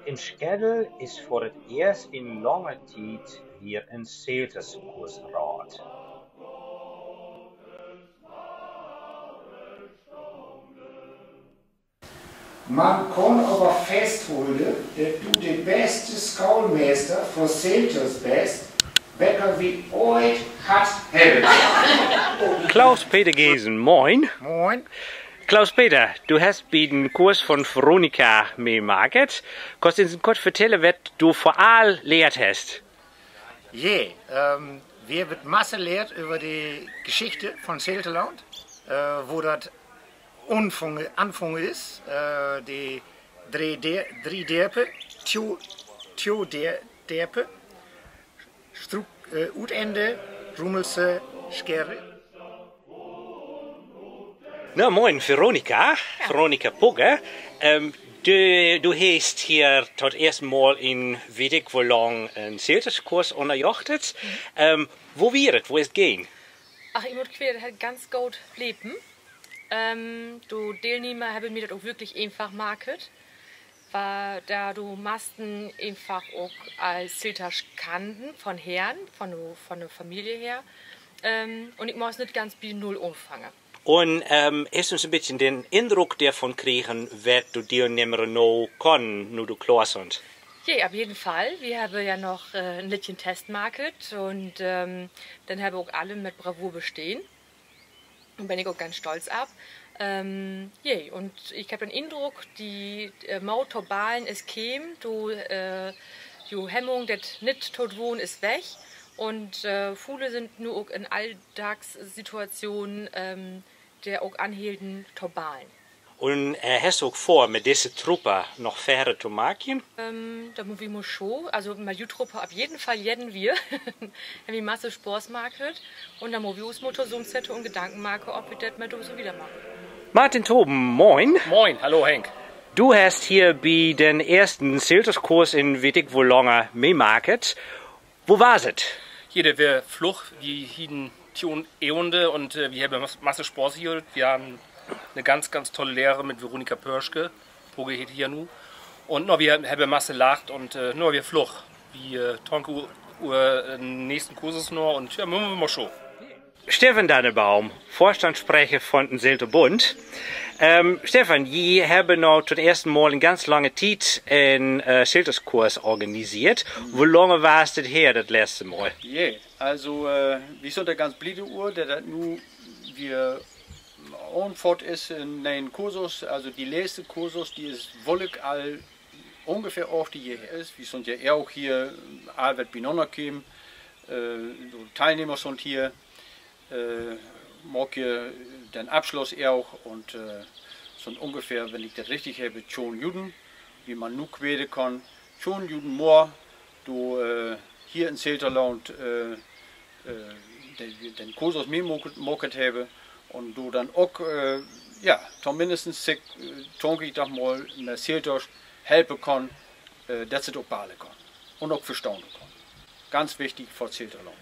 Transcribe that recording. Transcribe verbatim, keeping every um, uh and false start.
In Scherre is vör 't eerst in lange tied weer en Zelterskurs raad. Man kann aver fastholde, dat du de beste Schoolmeister för Zelters best, welke wi ooit hatt hebbt. Klaus-Peter Gesen, moin. Moin. Klaus-Peter, du hest bi den Kurs von Veronika mitmaket. Kannst du uns kort vertelle, wat du vör all lehrt hest? Jo, ähm, wi hebbt masse lehrt över de Geschichte von Zelterland, äh, wo dat anfungen, anfungen is, äh, de dree Dör-, dree Dörpe, Tjo-, Tjo Dör-, Dörpe, Struck, äh, Utende, Rummelse, Scherre. Na, moin, Veronika. Jo. Veronika Pogge. Ähm, du, du hest hia to't eerste Mal in, weet ik wo lang, en Zelterskurs unnerjocht. Mhm. Ähm, wo wier 't? Wo is 't gegangen? Ach, ik mot quer, dat hett ganz goot lepen. Ähm, de Deelnehmer hebbe mi dat ok wirklich eenfach maket, weil do de meisten eenfach ok al Zeltersch kannte von Heern, von de, von de Familie her. Ähm, un ik muss nit ganz bi null anfange. Un, ähm, hest du so'n beten den Indruck doavon kregen, wat de Deelnehmer nu kannen, nu de klaar sünd? Jo, op jeden Fall. Wi hebbe jo noch, äh, en lüttjen Test maket un, ähm, den hebbe ok alle mit Bravour bestahn. Dor ben ik ok ganz stolt op. Ähm, jo, un ik hebb den Indruck, de, äh, Moot to ballen is keem, de, äh, de Hemmung, dat nit to doon, is weg. Un, äh, vele sünd nu ok in Alldagssituation, ähm, de ok anhilden to ballen. Un, äh, hest du ok vör, mit disse Truppe noch wiejer to make? Ähm, dat mot wi mol schaue. Also, mit de Truppe op jeden Fall jedde Wiehr. Hett mi masse Spaß maket. Un do mot wi us mol tosamensitte un Gedanken make, ov wi dat mit so wieder make. Martin Toben, moin. Moin, hallo Henk. Du hest hia bi den eersten Zelterskurs in weet ik wo lang mitmaket. Wo wia dat? Hia, dat wia fluch, wi hiejen tjon Äönde un, äh, wi hebbe mas-, masse Spaß hia. Wi harre 'ne ganz, ganz tolle Lehrer mit Veronika Pöschke, Pogge heet hia nu. Un, na, wi hebbe masse lacht un, äh, na, wia fluch. Wi, äh, danke u-, uren nächsten Kursus noch un, jo, mot wi mol schaue. Stefan Dannebaum, Vorstandssprecher von den Zelterbund. Ähm, Stefan, ji hebbe nu to'n eersten Mal in ganz lange Tied en, äh, Zelterskurs organiseert. Wo lang wia dat her, dat letzte Mal? Jo, also, äh, wi sünd dor ganz bliede uver, dat dat nu wiejer anfungen is, en neejen Kursus. Also, de letzte Kursus, de is woll al ungefähr acht Johr her. Wi sünd jo ok hia, all wat binanner keem, äh, de Teilnehmer sünd hia, äh, make den Abschluss ok un, äh, sünd ungefähr, wenn ik dat richtig hebbe, tjon Juden, wi man nu quäde kann, tjon Juden, mer, de, äh, hia in Zelterland, äh, äh, de, den Kursus mitmaket, maket hebbe un de dann ok, äh, jo, tominnst sik, äh, dank ik doch mal, mit Zeltersch helpe kann, äh, dat se dat ok balle kann un ok verstahn kann. Ganz wichtig för Zelterland.